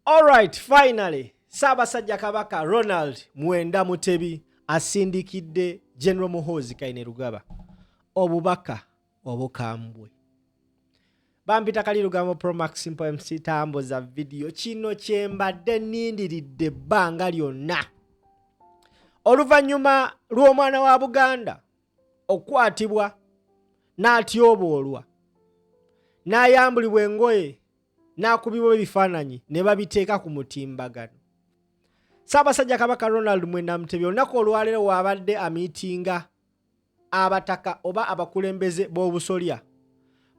Alright, finally Ssaabasajja Kabaka Ronald Mwenda Mutebi asindikidde General Muhoozi Kainerugaba obubaka obukambwe. Bampita Kali Lugambo Promax Simple MC tambuza video kino kyembadde nindiridde ebbanga lyonna oluvannyuma lw'omwana wa Buganda okukwatibwa n'atyoboolwa n'ayambulibwa engoye n'akubibwa ebifaananyi ne babiteeka ku mutimbagano. Ssaabasajja Kabaka Ronald Mwenda Mutebi olunaku olwaleero waabadde amiitinga abataka oba abakulembeze b'obusolya.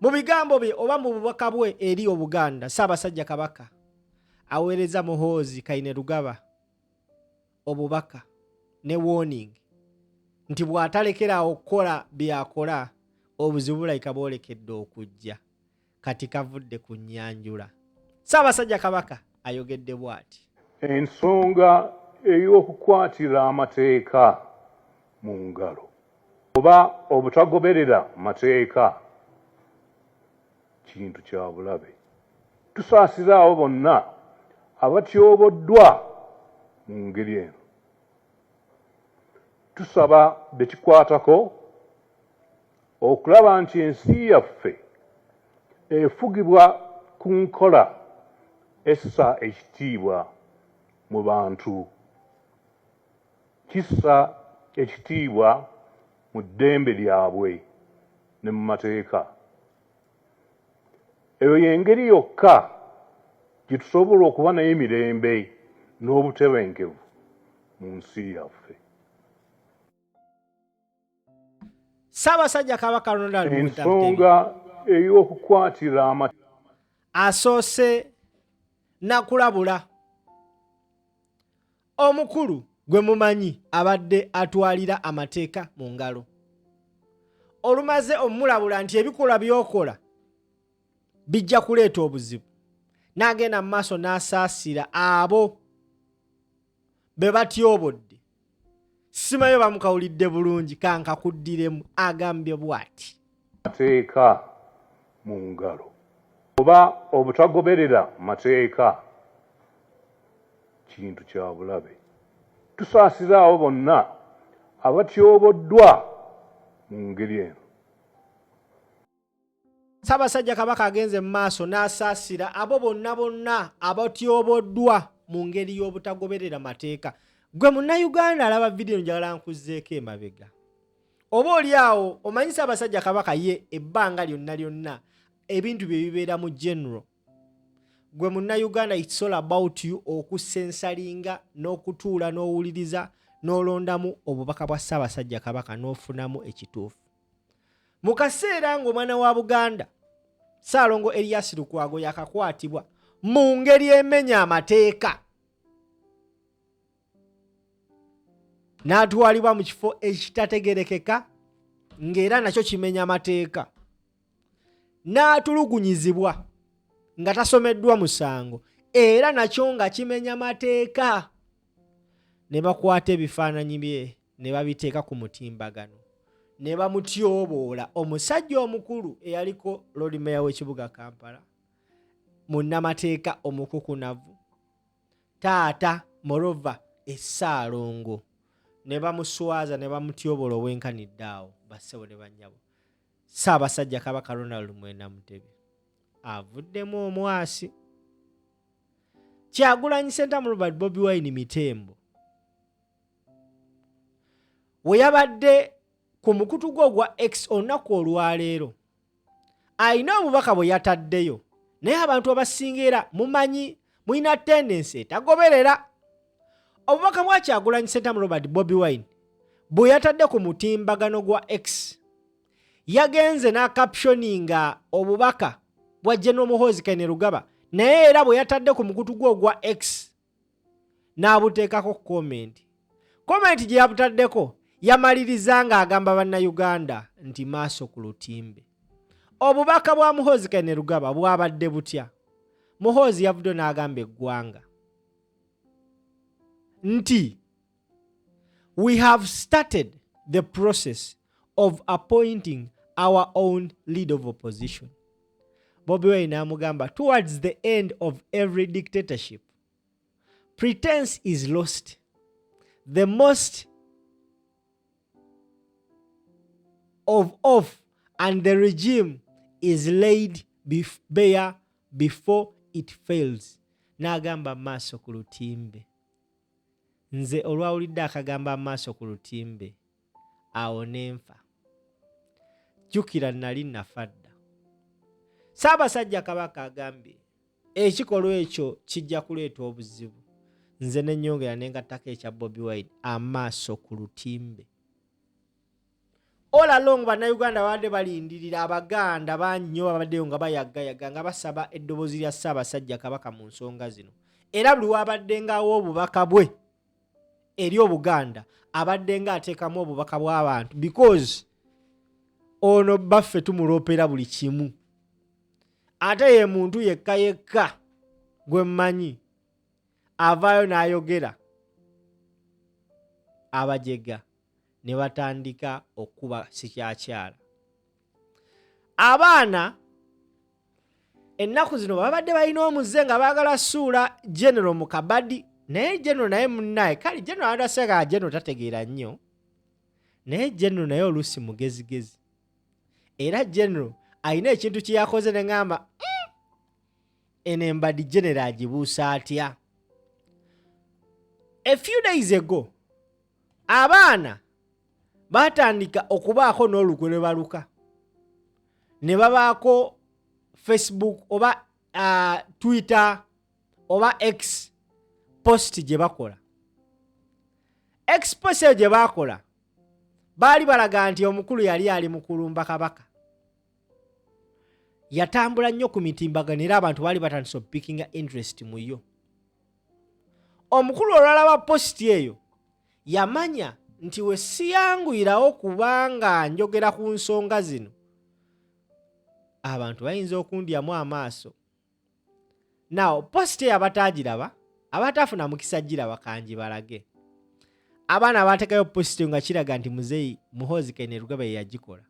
Mu bigambo bye oba mu bubaka bwe eri Obuganda, Ssaabasajja Kabaka aweereza Muhoozi Kainerugaba obubaka ne warning nti bw'atalekera awo okukola by'akola obuzibu bulabika bwolekedde okujja. Kati kavudde ku nnyanjula. Ssaabasajja Kabaka ayogedde bw'ati. Ensonga ey'okukwatira amateeka mu ngalo oba obutagoberera mateeka kintu kya bulabe. Tusaasira abo bonna abatyoboddwa mu ngeri eno. Tusaba be kikwatako okulaba nti ensi yaffe efugibwa ku nkola essa ekitiibwa mu bantu, kissa ekitiibwa mu ddembe lyabwe ne mu mateeka. Eyo y'engeri yokka gye tusobola okuba n'emirembe n'obutebenkevu mu nsi yaffe. Ssaabasajja Kabaka Ronald Ensonga ey'okukwatira ama asoose nakulabula omukulu gwe mumanyi abadde atwalira amateeka mu ngalo olumaze omulabula nti ebikolwa by'okola bijja kuleeta obuzibu n'agenda mu maaso n'asaasira abo be batyobodde simanyi bamukawulidde bulungi kankakuddiremu agambye bwati. Mateeka mu ngalo oba obutagoberera mateeka kintu kya bulabe. Tusaasira abo bonna abatyoboddwa mu ngeri eno. Ssaabasajja Kabaka agenze mu maaso n'asaasira abo bonna bonna abatyoboddwa mu ngeri y'obutagoberera mateeka. Gwe Munnayuganda alaba vidiyo njagala nkuzzeeko emabega. Oba oli awo omanyi Ssaabasajja Kabaka ye ebbanga lyonna lyonna ebintu bye bibeera mu general. Gwe Munnayuganda it's all about you okusensalinga n'okutuula n'owuliriza n'olondamu obubaka bwa Ssaabasajja Kabaka n'ofunamu ekituufu. Mu kaseera ng'omwana wa Buganda Ssaalongo Erias Lukwago yakakwatibwa mu ngeri emenya amateeka n'atwalibwa mu kifo ekitategerekeka ng'era nakyo kimenya amateeka n'atulugunyizibwa nga tasomeddwa musango era nakyo nga kimenya mateeka ne bakwata ebifaananyi bye ne babiteeka ku mutimbagano ne bamutyoboola omusajja omukulu eyaliko Lord Mayor w'ekibuga Kampala munnamateeka omukukunavu taata Morova Essaalongo ne bamuswaza ne bamutyoboola obwenkanidde awo bassebo ne bannyabo Ssaabasajja Kabaka Ronald Mwenda Mutebi avuddemu omwasi Kyagulanyi Ssentamu Robert Bobi Wine Mitembo we yabadde ku mukutu gwe ogwa X olunaku olwaleero alina obubaka bwe yataddeyo naye abantu abasinga era mumanyi mulina tendensi etagoberera obubaka bwa Kyagulanyi Ssentamu Robert Bobi Wine bwe yatadde ku mutimbagano gwa X yagenze n'akapshoninga obubaka bwa General Muhoozi Kainerugaba naye era bwe yatadde ku mukutu gwe ogwa X n'abuteekako komenti. Komenti gye yabutaddeko yamaliriza ng'agamba Bannayuganda nti maaso ku lutimbe. Obubaka bwa Muhoozi Kainerugaba bwabadde butya? Muhoozi yavuddeyo n'agamba eggwanga nti we have started the process of appointing our own leader of opposition. Bobi Wine n'amugamba towards the end of every dictatorship. Pretense is lost. The most of off and the regime is laid bare before it fails. N'agamba maaso ku lutimbe. Nze olwawulidde akagamba amaaso ku lutimbe awo ne nfa. Jjukira nali nafa dda. Ssaabasajja Kabaka agambye ekikolwa ekyo kijja kuleeta obuzibu. Nze ne nnyongera ne ngattako ekya Bobi Wine amaaso ku lutimbe. All along Bannayuganda babadde balindirira, Abaganda bangi nnyo babaddeyo nga bayaggayaga nga basaba eddoboozi lya Ssaabasajja Kabaka mu nsonga zino. Era buli w'abadde ng'awa obubaka bwe eri Obuganda abadde nga ateekamu obubaka bw'abantu because ono baffe tumuloopera buli kimu. Ate ye muntu yekka yekka gwe mmanyi avaayo n'ayogera abajega ne batandika okukuba sikyakyala. Abaana ennaku zino babadde balina omuze nga baagala suula General mu kabadi, naye General naye munnaye kale General adaseka General tategeera nnyo, naye General naye oluusi mugezigezi. Era General alina ekintu kye yakoze ne ŋŋamba eno embadi General agibuusa atya? A few days ago abaana baatandika okubaako n'olukwe lwe baluka ne babaako Facebook oba Twitter oba X post gye bakola. X post eyo gye baakola baali balaga nti omukulu yali ali mu kulumba Kabaka. Yatambula nnyo ku mitimbagano era abantu baali batandise okupikinga interest mu yo. Omukulu olwalaba positi eyo yamanya nti we siyanguyirawo kubanga njogera ku nsonga zino abantu bayinza okundyamu amaaso. Now positi eyo abataagiraba, abataafuna mukisa giraba, kangibalage. Abaana baatekayo positi nga kiraga nti muzeeyi Muhoozi Kainerugaba ye yagikola.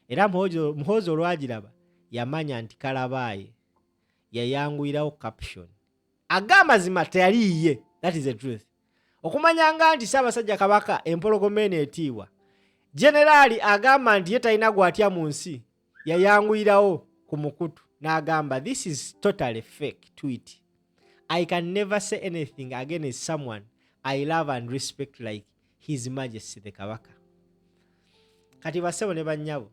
Era Muhoozi olwagiraba yamanya nti kalabaaye, yayanguyirawo caption. Ag'amazima teyali yiye, that is the truth. Okumanya nga nti Ssaabasajja Kabaka empologoma eno etiibwa. Generaali agamba nti ye talina gw'atya mu nsi, yayanguyirawo ku mukutu n'agamba this is totally fake tweet. I can never say anything against someone I love and respect like His Majesty the Kabaka. Kati bassebo ne bannyabo,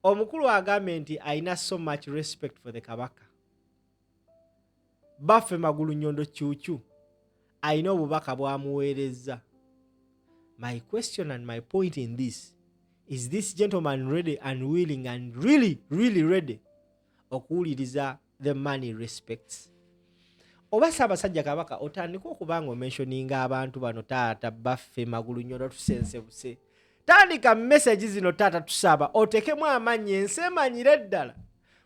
omukulu agambye nti alina so much respect for the Kabaka. Baffe Magulu Nyondo Kyukyu alina obubaka bw'amuweerezza. My question and my point in this is this gentleman ready and willing and really really ready okuwuliriza the man he respects? Oba Ssaabasajja Kabaka otandike okuba nga omentioninga abantu bano, taata baffe Magulu Nyondo tusensebuse. Tandika message zino taata, tusaba otekemu amannya ensi emanyire ddala.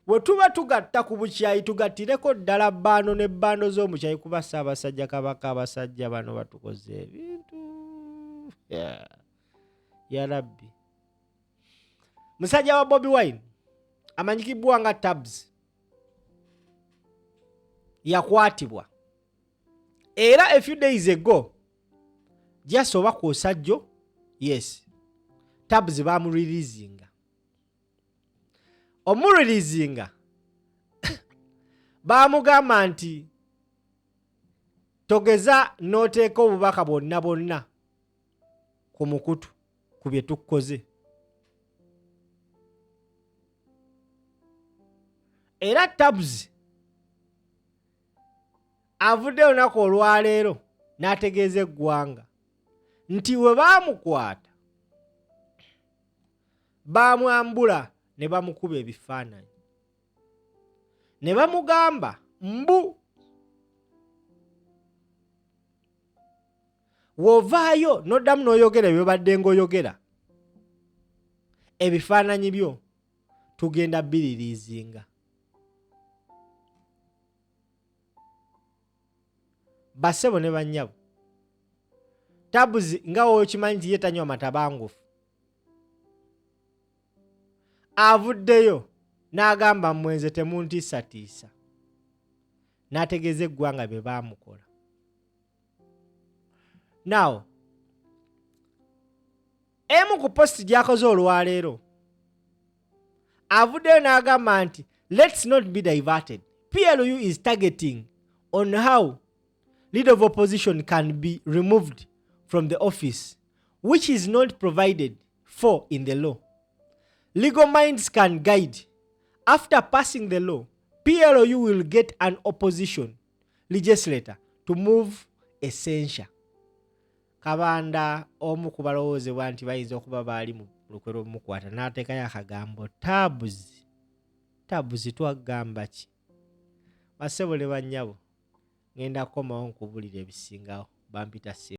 Bwe tuba tugatta ku bukyayi tugattireko ddala bbaano ne bbaando z'omukyayi kuba Ssaabasajja Kabaka abasajja bano batukoze ebintu. Yeah. Ya Rabbi. Musajja wa Bobi Wine amanyikibbwa nga Tabs yakwatibwa era a few days ago just oba kwosajjo, yes, Tabs bamureleasinga. Omureleasinga bamugamba nti togeza n'oteeka obubaka bwonna bwonna ku mukutu ku bye tukkoze. Era Tabs avuddeyo olunaku olwaleero n'ategeeza eggwanga nti we baamukwata baamwambula ne bamukuba ebifaananyi ne bamugamba mbu w'ovaayo n'oddamu n'oyogera by'obadde ng'oyogera, ebifaananyi byo tugenda biririizinga. Bassebo ne bannyabo, Tabuzi nga wokimanyi nti ye tanywa matabangufu, avuddeyo n'agamba mmwe nze temuntiisatiisa. N'ategeeza eggwanga bye baamukola. Now emu ku post gy'akoze olwaleero, avuddeyo n'agamba nti, "Let's not be diverted. PLU is targeting on how leader of opposition can be removed from the office, which is not provided for in the law. Legal minds can guide. After passing the law, PLU will get an opposition legislator to move a censure." Kabanda, omu ku balowoozebwa nti bayinza okuba baali mu lukwe lw'omukwata, n'ateekayo akagambo taabuzi taabuzi. Twagamba ki, bassebo ne bannyabo? Ngenda kukomawo nkubulira ebisingawo. Bampita Simba.